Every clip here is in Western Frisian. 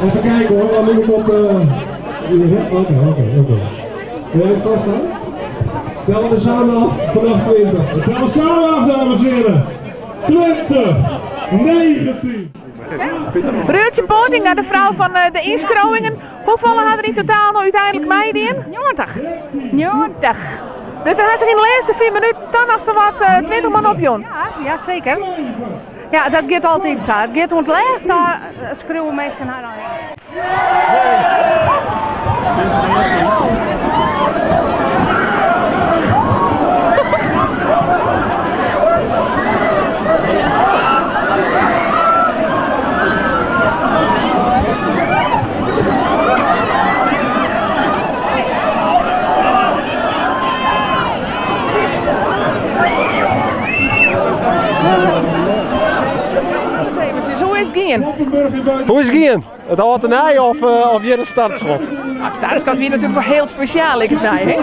Even kijken hoor, dan moet ik op. Oké, oké, oké. Wil je het vaststaan? Tellen we samen af vanaf 20. We tellen samen af, dames en heren. 20, 19. Ruurdtsje Poortinga, de frou fan de ynskriuwingen. Hoefolle ha der yn totaal no úteinlik meidien? 90. 90. Dus der ha sich yn de lêste 5 minuten dan noch sawat 20 man opjûn? Ja, ja seker. Ja, dat giet altyd sa. It giet oant it lêst ta, skriuwe minsken har dan yn. Hoe is it gien? Hoe is it gien? It âld en nij of, of hjir it startskot? Nou, it startskot wie natuerlik wol hiel spesjaal, liket my. Hè?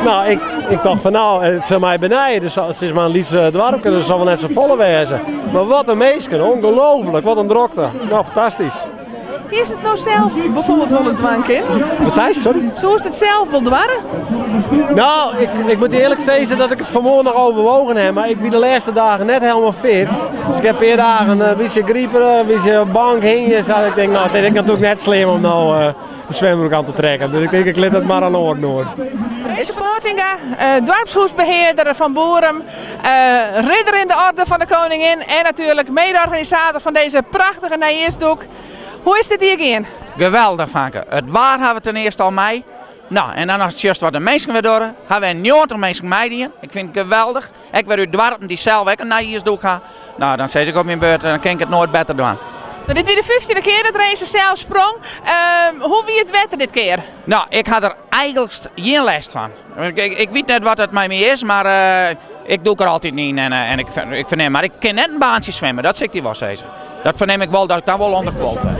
Nou, ik tocht fan nou, it sil my benije. Dus it is mar in lyts doarpke, dus it sil wol net sa folle wêze. Mar wat in minsken, ongelooflijk, wat in drokte. Nou, fantastysk. Hiest it no sels bijvoorbeeld wol ris dwaan kinnen? Wat seist, sorry? Soest it sels wol doarre? Nou, ik moat earlik sizze dat ik it fan 'e moarn noch overwogen ha, mar ik wie de lêste dagen net hielendal fit. Dus ik ha in pear dagen in bytsje gripe, in bytsje bank hingje. Sa ik tink, nou, it is ek natuerlik net slim om no de swimbroek oan te trekken. Dus ik tink, ik lit it mar oan oaren oer. Rinse Poortinga, doarpshûsbehearder fan Boerum, ridder in de orde fan de koningin en natuerlik mede-organisator fan dizze prachtige nijjiersdûk. Hoe is dit jier gien? Geweldich, Fanke. It waar ha we ten earste al mei. Nou, en dan ast sjochst wat de minsken wer dogge. Ha wer 90 minsken meidien. Ik fyn it geweldich. Ek wer út doarpen dy't sels ek in nijjiersdûk ha. Nou, dan sis ik op myn beurt, dan kin ik it noait better dwaan. Nou, dit wie de 15e kear dat Rinse sels sprong. Hoe wie it wetter dit kear? Nou, ik ha der eigentlik gjin lêst fan. Ik wit net wat it mei my is, mar ik dûk der altyd yn en ik fernim. Mar ik kin net in baantsje swimme, dat sil ik dy wol sizze. Dat fernim ik wol, dat ik dan wol ûnderkuold wurd.